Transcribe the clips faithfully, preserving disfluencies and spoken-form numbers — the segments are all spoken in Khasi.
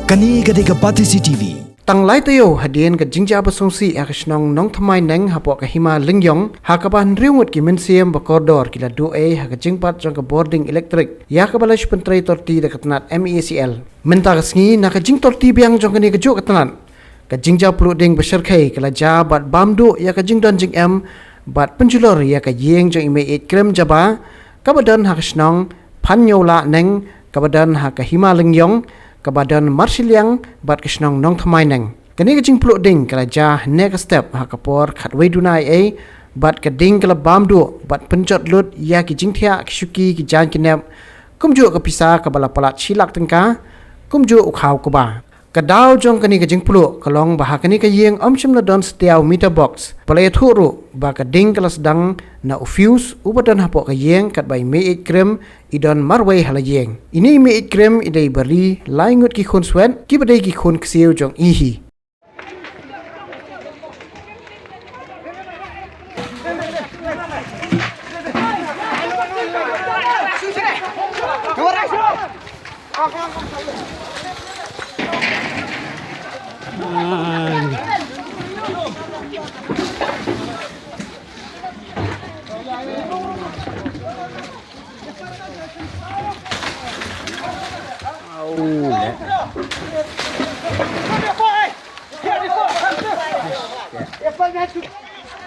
Kane ka dei ka Batesi T V. Tang lai taïew hadien ka jingjia ba sngewsih ha ka shnong Nongthymmai Neng hapoh ka Hima Lyngiong, ha kaba hynriew ngut ki mynsiem ba kordor ki la duh ei ha ka jingbat jong ka bording elektrik, ïa kaba la shu pyntrei torti da ka tnat M E C L. Mynta ka sngi, na ka jingtorti biang jong kane kajuh ka tnat, ka jingjia pluh ding ba shyrkhei ka la jia bad bam duh ïa ka jingdon jingem bad pynjulor ïa ka ïing jong i Meiieid Krem Jaba, kaba don ha ka shnong Phanñiewlah Neng, kaba don ha ka Hima Lyngiong, kaba don marshiliang bad ka shnong Nongthymmai Neng. Kane ka jingpluh ding ka la jia hynne ka step ha ka por khatwei duna eiei, bad ka ding ka la bam duh bad pynjot lut ïa ki jingthiah, ki shuki, ki jaiñ ki nep, kumjuh ka pisa kaba la palat shi lak tyngka, kumjuh u khaw kuba. Ka daw jong kane ka jingpluh ka long ba ha kane ka ïing ym shym la don satia u meter box. Ba la ïathuh ruh ba ka ding ka la sdang na u fuse uba don hapoh ka ïing, katba i Meiieid Krem i don marwei ha la ïing. Ine i Meiieid Krem i dei i ba ri, lai ngut ki khunswet, kiba dei ki khun ksiew jong i hi.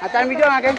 Atan video ngakai.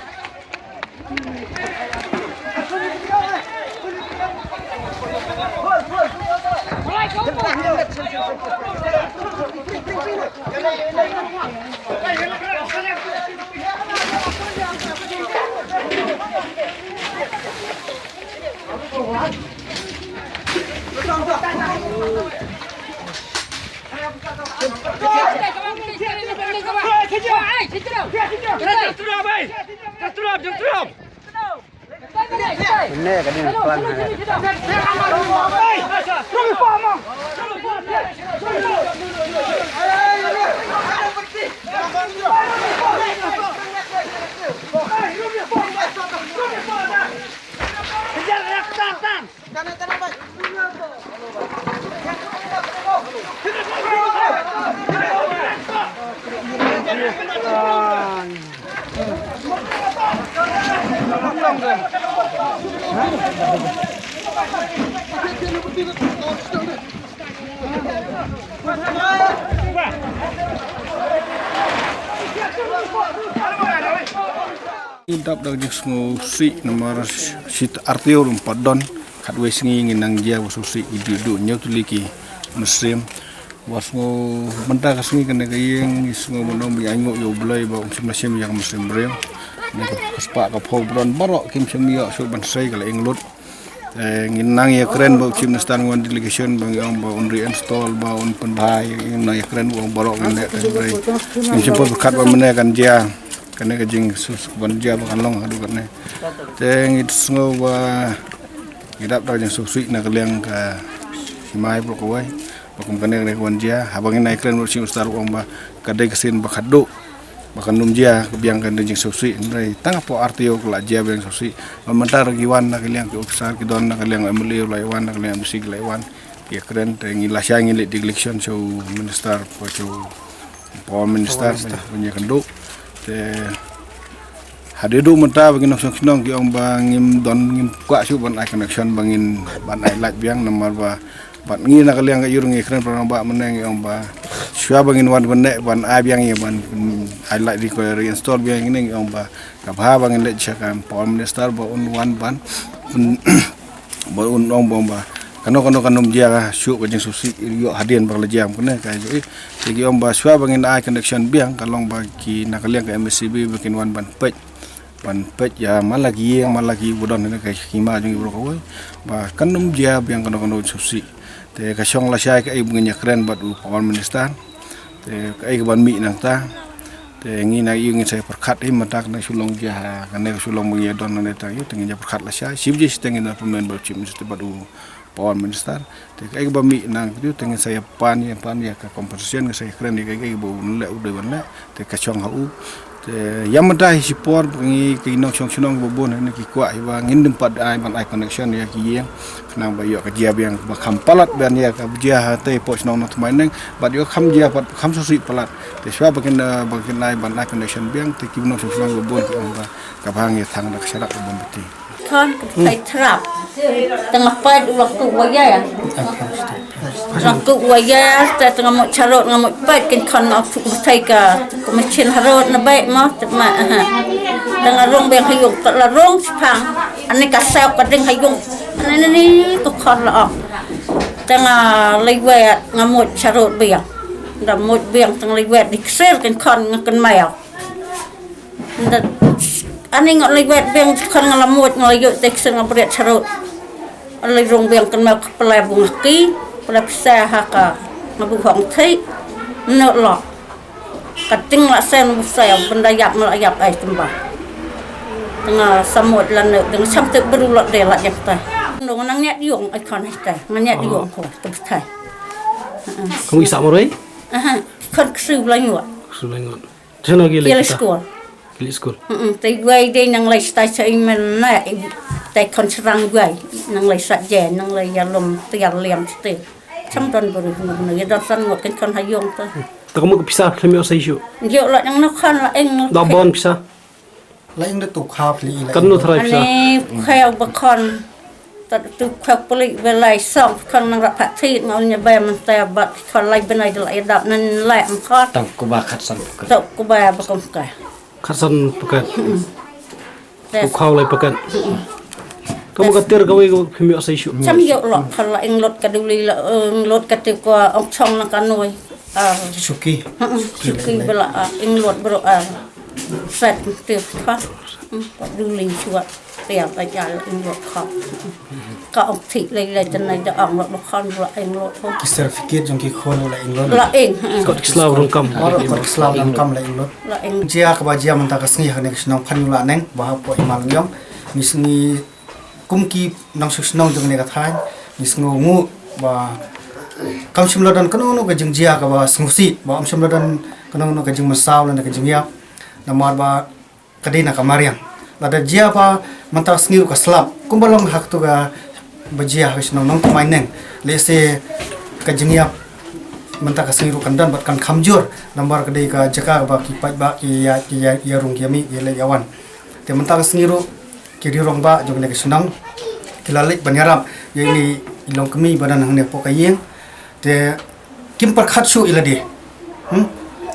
Ngi dap da ka jingsngewsih namar shi, ar taïew ruh ym pat don. Khatwei sngi ngi nang jia ba sngewsih, ki duh duh hynñiew tylli ki mynsiem. Ba sngew mynta ka sngi kane ka ïing ngi sngew ban ong ba ngi ainguh ïa U Blei ba um shym la shim ïa ka mynsiem briew. Kane ka spah ka phew ba don baroh kim shym ïoh shuh ban sei, ka la ing lut. Te ngi nang ïakren bad u Chief Minister, ngi wan delegation ba ngi ong ba un reinstall, ba un pynbha, ngi nang ïakren ba ong baroh ngi leh, te ngim shym pat pyrkhat ba mynne kan jia kane ka jingsus ban jia ba kan long haduh katne. Te ngi sngew ba ngi dap da ka jingsngewsih na ka liang ka hima baroh kawei ba kum kane, kane ka wan jia. Haba ngi nang ïakren bad u Chief Minister u ong ba ka dei ka sien ba khadduh ba kan ym jia ka biang kane ka jingsngewsih. Hynrei tang hapoh ar taïew ka la jia biang sngewsih. Ba mynta ruh ki wan na ka liang ki officer, ki don na ka liang M L A u la wan, na ka liang M D C ki la wan. Ïakren, te ngi lashai ngi leit delegation sha u minister, sha u Power Minister, Power Minister ban ïakynduh. Te hadien haduh mynta ba ki nongshong shnong ki ong ba ngim don, ngim kwah shuh ban ai connection, ba ngin ban ai light biang namar ba, bad ngi na ka liang ka ïing ngi kren para ba mynne ngi ong ba shuwa ba ngin wan ban ne ban ai biang ïa ban, mm, ai light, re-, reinstall biang ïa ngi, ngi ong ba ka bha ba ngin leit sha ka Power Minister ba un wan ban, mm, ba un ong ba, ong ba kano kano kan ym jia shuh ka jingsngewsih ïoh hadien ba ka la jia kane ka ïoh. Te ki ong ba shuwa ba ngin ai connection biang, ka long ba ki na ka liang ka M S C B ba kin wan ban peit, ban peit ïa man la ki ïing, man la ki ba don ha ka hima jong ngi baroh kawei, ba kan ym jia biang kano kano sngewsih. Te ka shong lashai kaei ba ngin ïakren bad u Power Minister. Te kaei kaban mih nangta, te ngi na ïa ngin sa ïa pyrkhat hi mynta, kane ka shu long jia, kane ka shu long ba ngi ïa don nangta ïa, te ngin ïa pyrkhat lashai. Shibun shi te ngin ïa pynmen bad u Chief Minister bad u Power Minister. Te kaei kaba mih nangta ïa, te ngin sa ïa pan, ïa pan ïa ka compensation, ngin sa ïa kren ïa kaei kaba un leh, u dei ban leh. Te ka shong ha u. Te ïa mynta hi shipor ngi ki nongshong shnong ba bun ne ki kwah hi ba ngin nym pat ai ban ai connection ïa ki ïing. Khnang ba ïoh ka jia biang ba kham palat ban ïa ka jia ha te po shnong Nongthymmai Neng. Bad ïoh kham jia pat kham sngewsih palat. Te shuwa ba kin, eh, ba kin ai ban ai connection biang te ki nongshong shnong ba bun ki ong ba ka bha ngi thang da ka sharak ba bun beti. Khon ka bthai trap. Tang pait u la kuh waya. U la kuh waya, te tang mut charot nga mut pait kin khon nga kuh bthai ka, ka machine harot na bai mo, te ma, aha. Tang rung biang ha ïung, te la rung shipang. Ani ka saw ka ding ha ïung. Ani ni ni ka khon la ong. Tang lei wet nga mut charot biang. Da mut biang tang lei wet di ksir kin khon nga kin mai. Nda, ani nga lei wet biang khon nga la mut nga la ïoh te ksir nga bret charot. Lei rung biang kan ma ka pla bung ki, pla pisa ha ka nga bu hong thei. No lo. Ka ting la sen bu sa benda ïap ma la ïap ai tymba. Nga samut la no deng sam te beru la de la ïap ta. No nga nang niat ïong ai khon ai ta. Nga niat ïong ko te bthai. Kong isa moroi? Aha, khon ksu la nyuat. Ksu la nyuat. Te no ki lei kita? Ki lei skul. Ki lei skul. Mm, te wei de nang lei stai sa i men na, i te khon srang wei, nang lei sa je, nang lei ïalum, te ïaliam te. Cham don buru no, no, ïa don san ngot ken khon ha ïong te. Te ka mut ka pisa khlem ïoh sa issue. Ïoh la nang no khon la eng no. Da bon pisa. La eng da tu kha phli la. Kan no eng. Tharai pisa. Ani kha ba khon. Tat tu khak puli belai song khon nang rap phat thit ngau nya ba mynta bad khon lai benai de la ïa dap nan lai am khon. Tang ku ba khat san pakat. Tok ku ba ba kong ka. Khat san pakat. Yes. Ku khau lai pakat. Ka ma ka ter ka wei ka phim ïoh sa issue. Cham ïoh lo khon la eng lot ka duli la eng lot ka te ko ong chong na ka noi. Ah. Suki. Suki bela ah eng lot bro ah. Set te khon. Duli suat. Tiap aja la eng lot khon. Ka ong thik lei lei tenai da ong lot ba khon ba eng lot khon. Ki certificate jong ki khon la eng lot. La eng. Kot ki slaw rong kam. Ora kot ki slaw rong kam la eng lot. La eng. Jia kaba jia mynta ka sngi ha kane ka shnong Phanlungneng ba hapoh Hima Lyngiong. Ngi sngi kum ki nongshong shnong jong kane ka thaiñ. Ngi sngewnguh ba kam shym la don kano kano ka jingjia kaba sngewsih ba kam shym la don kano kano ka jingmynsaw lane ka jingïap. Namar ba ka dei na ka mariang. Lada jia ba mynta ka sngi ruh ka slap kumba long ha katu kaba jia ha ka shnong Nongthymmai Neng. Lehse ka jingïap mynta ka sngi ruh kan don bad kan kham jur namar ka dei ka jaka kaba ki paidbah ki ïa, ki ïa, ïa rung ki ïa mih ïa leit ïa wan. Te mynta ka sngi ruh ki riew rangbah jong kane ka shnong ki la leit ban ïarap ïa ine i longkmie ba don hangne hapoh ka ïing. Te kim pyrkhat shuh ïa lade. Hmm?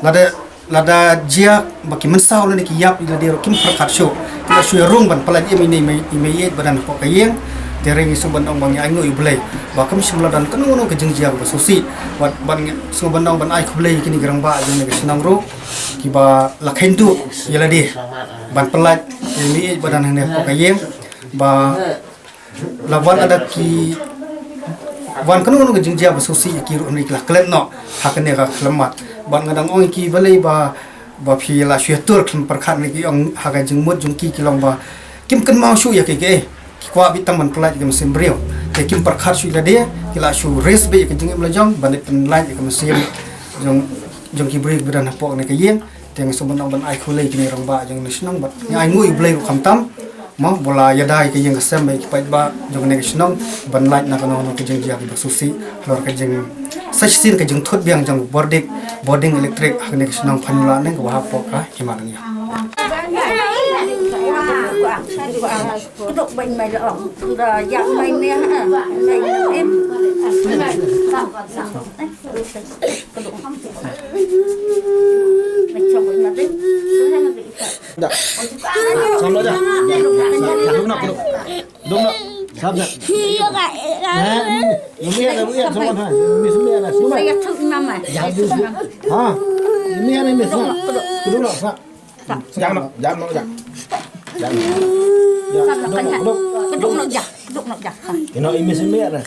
Lada, lada jia ba ki mynsaw lane ki ïap ïa lade ruh kim pyrkhat shuh. Ki la shu ïa rung ban pyllait ïa ine i mei, i mei ïeit ba don hapoh ka ïing. Te hynrei ngi sngewbha ban ong ba ngi ainguh ïa U Blei ba kam shym la don kano kano ka jingjia kaba sngewsih. Bad, bad ngi sngewbha ban ong ban ai khublei ïa kine ki rangbah jong kane ka shnong ruh kiba la kynduh ïa lade ban pyllait ïa i mei ïeit ba don hangne hapoh ka ïing. Ba la wan lada ki wan kano kano ka jingjia ba sngewsih ïa ki ruh hynrei ki la klet noh ha kane ka khyllipmat. Bad nga dang ong ïa ki balei ba, ba phi la shu ïa tur khlem pyrkhat ne ki ong ha ka jingmut jong ki ki long ba kim kynmaw shuh ïa kiei kiei. Ki kwah beit tang ban pyllait ïa ka mynsiem briew. Te kim pyrkhat shuh ïa lade, ki la shu risk beit ïa ka jingim la jong ban leit pyllait ïa ka mynsiem jong, jong ki briew ba don hapoh kane ka ïing. Te nga sngewbha ban ai khublei ïa kine ki rangbah jong kane ka shnong bad nga ainguh ïa U Blei ruh khamtam. Mo ba la ïada ïa ka ïing ka sem bad ki paidbah jong kane ka shnong ban lait na kano kano ka jingjia kiba sngewsih halor ka jing, sa shisien ka jingthut biang jong bording, bording elektrik ha kane ka shnong Phanlungneng kaba hapoh ka Hima Lyngiong. Kuduk bain mai la ong. Da yak mai ne ha. Mai em. Kuduk. Mai chong bain ma ding. Dah. Sam lo ja. Dum nak, dum. Dum nak. Sam nak. Nah, ini, ini ada bu ya, sama ha. Ini semua ada, semua. Saya tu mama. Ya, ini. Ha. Ini ada ini, semua. Dum nak, sa. Jangan, jangan, jangan. Jangan. Ya, dum nak, dum. Dum nak ja. Dum nak ja. Ino ini semua ada.